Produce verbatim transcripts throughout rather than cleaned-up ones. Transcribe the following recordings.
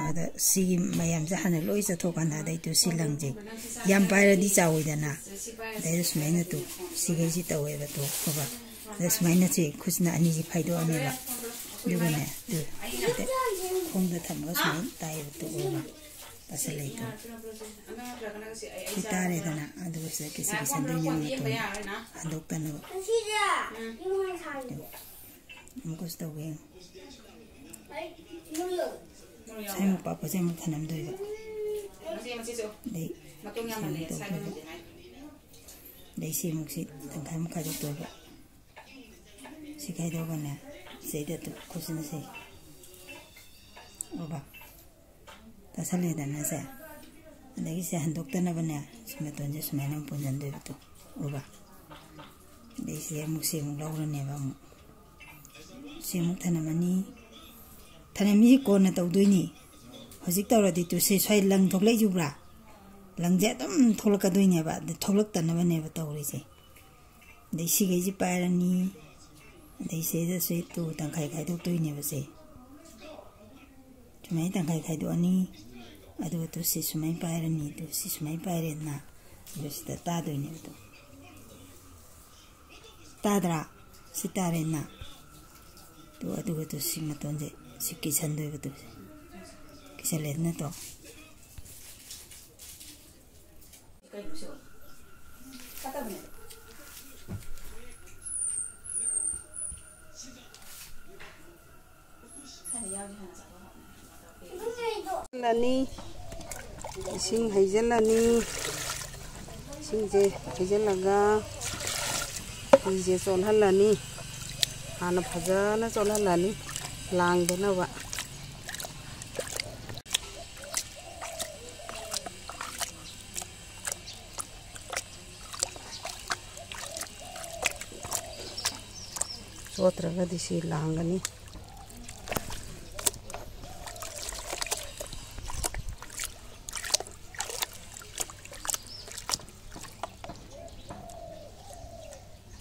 ꯑꯗ ꯁꯤꯒꯤ ꯃꯌꯥꯝꯁꯦ ꯍꯥꯟꯅ ꯂꯣꯏ ꯆꯠꯊꯣꯛꯀꯥꯟꯗ ꯑꯗꯩ ꯇꯨ ꯁꯤ ꯂꯪꯁꯦ ꯌꯥꯝ ꯄꯥꯏꯔꯗꯤ ꯆꯥꯎꯋꯤꯗꯅ, ꯑꯗꯩꯗ ꯁꯨꯃꯥꯏꯅ ꯇꯨ ꯁꯤꯈꯩꯁꯤ ꯇꯧꯋꯦꯕ ꯇꯨ ꯈꯣꯕ꯫ ꯑꯗ ꯁꯨꯃꯥꯏꯅ ꯁꯤ ꯈꯨꯠꯁꯤꯅ ꯑꯅꯤꯁꯤ ꯐꯥꯏꯗꯣꯛꯑꯅꯦꯕ꯫ ꯑꯗꯨꯒꯅꯦ ꯇꯨ ꯁꯤꯗ ꯈꯣꯡꯗ ꯊꯝꯃꯒ ꯁꯨꯃꯥꯏꯅ ꯇꯥꯏꯌꯦꯕ ꯇꯨ ꯎꯔꯕ? ꯇꯥꯁꯜꯂꯛꯏ ꯇꯨ꯫ ꯁꯤ ꯇꯥꯔꯦꯗꯅ, ꯑꯗꯨꯒ ꯁꯤꯗ ꯀꯤꯁꯤ ꯀꯤꯁꯟꯗꯣꯏꯅꯦꯕ ꯃꯇꯣꯟ ꯍꯟꯗꯣꯛꯇꯅꯕ꯫ ꯑꯃꯨꯛꯀꯁꯨ ꯇꯧꯒꯦ ꯌꯦꯡꯉꯨ꯫ ꯁ꯭ꯋꯥꯏꯃꯨꯛ ꯄꯥꯛꯄꯁꯦ ꯑꯃꯨꯛ ꯊꯅꯝꯗꯣꯏꯕ꯫ ꯑꯗꯩ ꯁꯨꯃꯥꯏꯅ ꯇꯧꯗꯣꯏꯕ꯫ ꯑꯗꯩ ꯁꯤ ꯑꯃꯨꯛ ꯁꯤ ꯇꯪꯈꯥꯏ ꯑꯃꯨꯛ ꯈꯥꯏꯗꯣꯛꯇꯣꯏꯕ꯫ ꯁꯤ ꯈꯥꯏꯗꯣꯛꯑꯒꯅꯦ, ꯁꯤꯗ ꯇꯨ ꯈꯨꯠꯁꯤꯅ ꯁꯤ꯫ ꯎꯔꯕ? ꯇꯥꯁꯜꯂꯦꯗꯅ ꯁꯦ꯫ ꯑꯗꯒꯤ ꯁꯦ ꯍꯟꯗꯣꯛꯇꯅꯕꯅꯦ, ꯁꯤ ꯃꯇꯣꯟꯁꯦ ꯁꯨꯃꯥꯏꯅ ꯑꯃꯨꯛ ꯄꯨꯟꯁꯤꯟꯗꯣꯏꯕ ꯇꯨ꯫ ꯎꯔꯕ? ꯑꯗꯩ ꯁꯤ ꯑꯃꯨꯛ, ꯁꯤ ꯑꯃꯨꯛ ꯂꯧꯔꯅꯦꯕ ꯑꯃꯨꯛ꯫ ꯁꯤ ꯑꯃꯨꯛ ꯊꯅꯝꯃꯅꯤ꯫ ꯊꯅꯝꯃꯤꯁꯤ ꯀꯣꯟꯅ ꯇꯧꯗꯣꯏꯅꯤ꯫ ꯍꯧꯖꯤꯛ ꯇꯧꯔꯗꯤ ꯇꯨ ꯁꯤ ꯁ꯭ꯋꯥꯏ ꯂꯪ ꯊꯣꯛꯂꯛꯏꯁꯦ ꯎꯕ꯭ꯔꯥ? ꯂꯪꯁꯦ ꯑꯗꯨꯝ ꯊꯣꯛꯂꯛꯀꯗꯣꯏꯅꯦꯕ, ꯑꯗꯨ ꯊꯣꯛꯂꯛꯇꯅꯕꯅꯦꯕ ꯇꯧꯔꯤꯁꯦ꯫ ꯑꯗꯩ ꯁꯤꯈꯩꯁꯦ ꯄꯥꯏꯔꯅꯤ, ꯑꯗꯩ ꯁꯤꯗ ꯁꯤ ꯇꯨ ꯇꯪꯈꯥꯏ ꯈꯥꯏꯗꯣꯛꯇꯣꯏꯅꯦꯕ ꯁꯦ꯫ ꯁꯨꯃꯥꯏꯅ ꯇꯪꯈꯥꯏ ꯈꯥꯏꯗꯣꯛꯑꯅꯤ, ꯑꯗꯨꯒ ꯇꯨ ꯁꯤ ꯁꯨꯃꯥꯏꯅ ꯄꯥꯏꯔꯅꯤ, ꯇꯨ ꯁꯤ ꯁꯨꯃꯥꯏꯅ ꯄꯥꯏꯔꯦꯗꯅ, ꯑꯗꯨ ꯁꯤꯗ ꯇꯥꯗꯣꯏꯅꯦꯕ ꯇꯨ꯫ ꯇꯥꯗ꯭ꯔꯥ? ꯁꯤ ꯇꯥꯔꯦꯅ꯫ ꯇꯨ, ꯑꯗꯨꯒ ꯇꯨ ꯁꯤ ꯃꯇꯣꯟꯁꯦ ꯁꯤ ꯀꯤꯁꯟꯗꯣꯏꯕ ꯇꯨ꯫ ꯀꯤꯁꯜꯂꯦꯗꯅ ꯇꯣ꯫ ꯂꯅꯤ꯫ ꯏꯁꯤꯡ ꯍꯩꯖꯤꯜꯂꯅꯤ꯫ ꯏꯁꯤꯡꯁꯦ ꯍꯩꯖꯤꯜꯂꯒ ꯐꯤꯁꯦ ꯆꯣꯠꯍꯜꯂꯅꯤ꯫ ꯍꯥꯟꯅ ꯐꯖꯅ ꯆꯣꯠꯍꯜꯂꯅꯤ, ꯂꯥꯡꯗꯅꯕ꯫ ꯆꯣꯠꯇ꯭ꯔꯒꯗꯤ ꯁꯤ ꯂꯥꯡꯒꯅꯤ꯫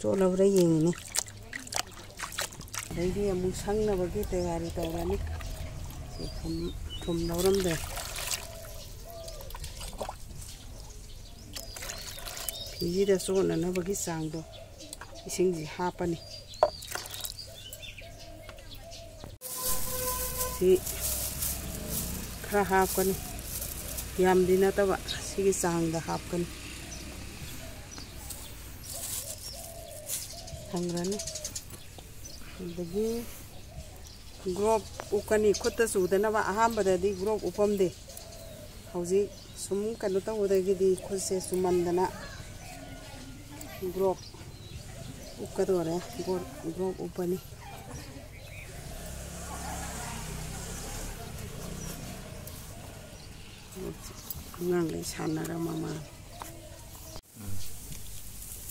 ꯆꯣꯠꯂꯕ꯭ꯔꯥ ꯌꯦꯡꯉꯤꯅꯤ꯫ ꯑꯗꯩꯗꯤ ꯑꯃꯨꯛ ꯁꯪꯅꯕꯒꯤ ꯇꯌꯥꯔꯤ ꯇꯧꯔꯅꯤ꯫ ꯊꯨꯝ, ꯊꯨꯝ ꯂꯧꯔꯝꯗ꯭ꯔꯦ꯫ ꯐꯤꯁꯤꯗ ꯆꯣꯠꯅꯅꯕꯒꯤ ꯆꯥꯡꯗꯣ ꯏꯁꯤꯡꯁꯤ ꯍꯥꯞꯄꯅꯤ꯫ ꯁꯤ ꯈꯔ ꯍꯥꯞꯀꯅꯤ, ꯌꯥꯝꯗꯤ ꯅꯠꯇꯕ, ꯁꯤꯒꯤ ꯆꯥꯡꯗ ꯍꯥꯞꯀꯅꯤ꯫ ꯊꯝꯈ꯭ꯔꯅꯤ꯫ ꯑꯗꯒꯤ ꯒ꯭ꯂꯣꯞ ꯎꯞꯀꯅꯤ, ꯈꯨꯠꯇ ꯆꯨꯗꯅꯕ꯫ ꯑꯍꯥꯟꯕꯗꯗꯤ ꯒ꯭ꯂꯣꯞ ꯎꯞꯄꯝꯗꯦ, ꯍꯧꯖꯤꯛ ꯁꯨꯝ ꯀꯩꯅꯣ ꯇꯧꯕꯗꯒꯤꯗꯤ ꯈꯨꯠꯁꯦ ꯆꯨꯃꯟꯗꯅ ꯒ꯭ꯂꯣꯞ ꯎꯞꯀꯗꯣꯔꯦ꯫ ꯒ꯭ꯂꯣꯞ, ꯒ꯭ꯂꯣꯞ ꯎꯞꯄꯅꯤ꯫ ꯑꯉꯥꯡꯈꯩ ꯁꯥꯟꯅꯔ ꯃꯃꯥ꯫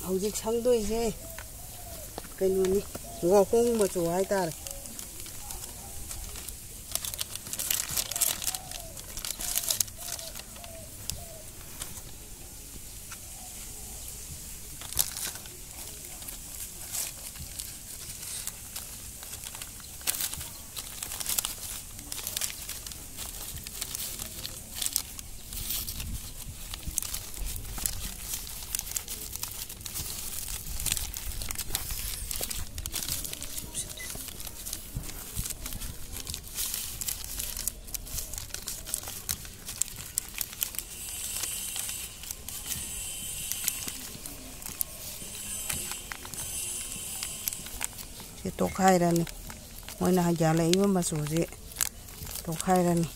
ꯍꯧꯖꯤꯛ ꯁꯪꯗꯣꯏꯁꯦ ꯀꯩꯅꯣꯅꯤ, ꯋꯥꯍꯣꯡ ꯃꯆꯨ ꯍꯥꯏꯇꯥꯔꯦ꯫ ꯁꯤ ꯇꯣꯠꯈꯥꯏꯔꯅꯤ꯫ ꯃꯣꯏꯅ ꯍꯩꯖꯥꯜꯂꯛꯏꯕ ꯃꯆꯨꯁꯤ ꯇꯣꯠꯈꯥꯏꯔꯅꯤ꯫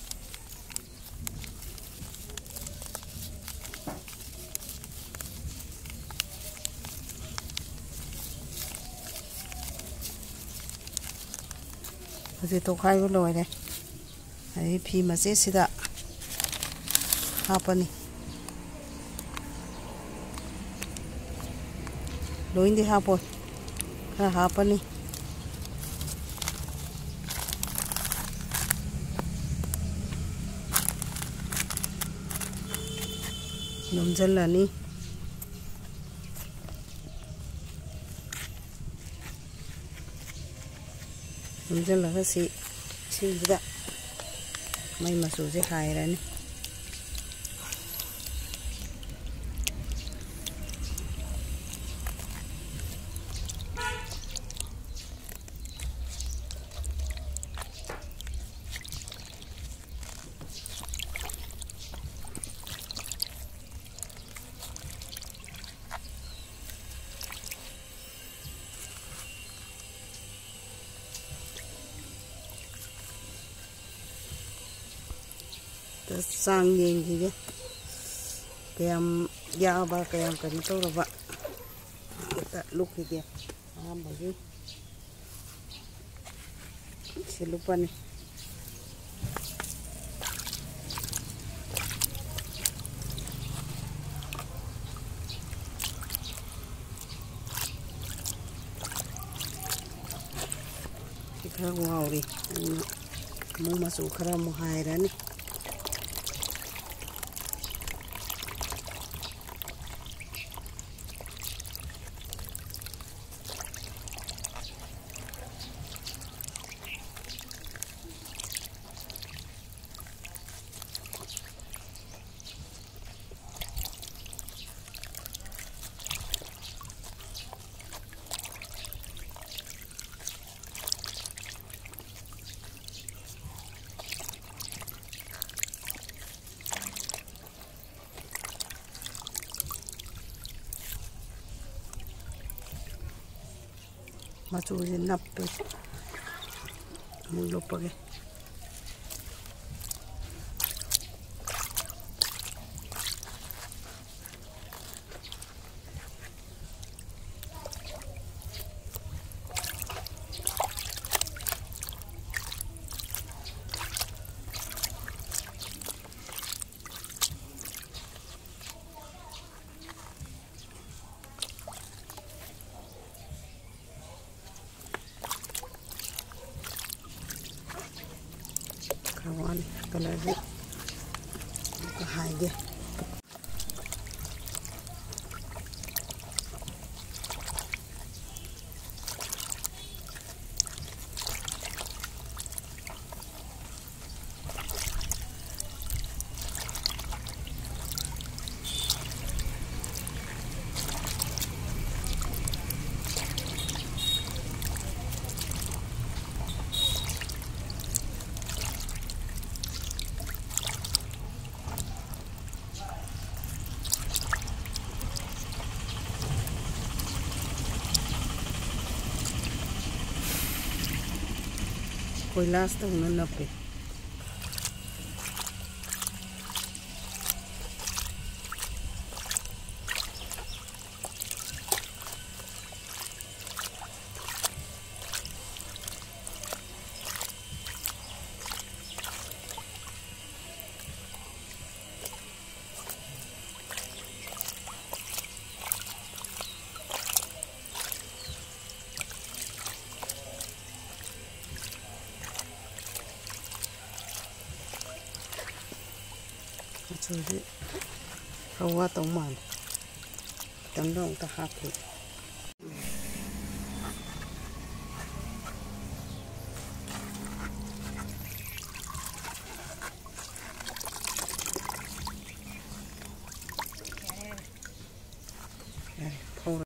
ꯍꯧꯖꯤꯛ ꯇꯣꯠꯈꯥꯏꯕ ꯂꯣꯏꯔꯦ꯫ ꯑꯗꯩ ꯐꯤ ꯃꯆꯦꯠꯁꯤꯗ ꯍꯥꯞꯄꯅꯤ꯫ ꯂꯣꯏꯅꯗꯤ ꯍꯥꯞꯄꯣꯏ, ꯈꯔ ꯍꯥꯞꯄꯅꯤ꯫ ꯌꯣꯝꯁꯤꯜꯂꯅꯤ꯫ ꯌꯣꯝꯁꯤꯜꯂꯒ ꯁꯤ ꯏꯁꯤꯡꯁꯤꯗ ꯃꯩ ꯃꯆꯨꯁꯦ ꯍꯥꯏꯔꯅꯤ꯫ ꯆꯥꯡ ꯌꯦꯡꯈꯤꯒꯦ, ꯀꯌꯥꯝ ꯌꯥꯕ, ꯀꯌꯥꯝ ꯀꯩꯅꯣ ꯇꯧꯔꯕ꯫ ꯑꯝꯇ ꯂꯨꯞꯈꯤꯒꯦ꯫ ꯑꯍꯥꯟꯕꯒꯤ ꯁꯤ ꯂꯨꯞꯄꯅꯤ꯫ ꯁꯤ ꯈꯔ ꯉꯥꯎꯔꯤ꯫ ꯑꯗꯨꯅ ꯑꯃꯨꯛ ꯃꯆꯨ ꯈꯔ ꯑꯃꯨꯛ ꯍꯥꯏꯔꯅꯤ꯫ ꯃꯆꯨꯁꯦ ꯅꯞꯄꯦ꯫ ꯑꯃꯨꯛ ꯂꯨꯞꯄꯒꯦ꯫ ꯈꯔ ꯋꯥꯠꯂꯤ꯫ ꯀꯂꯔꯁꯦ ꯑꯃꯨꯛꯀ ꯍꯥꯏꯒꯦ꯫ ꯀꯣꯏꯂꯥꯁ ꯇꯧꯅ ꯅꯞꯄꯦ꯫ ꯃꯆꯨꯁꯤ ꯈꯔ ꯋꯥꯠꯇꯧ ꯃꯥꯜꯂꯦ꯫ ꯈꯤꯇꯪꯒ ꯑꯃꯨꯛꯇ ꯍꯥꯞꯈꯤ꯫ ꯌꯥꯔꯦ, ꯐꯧꯔꯦ꯫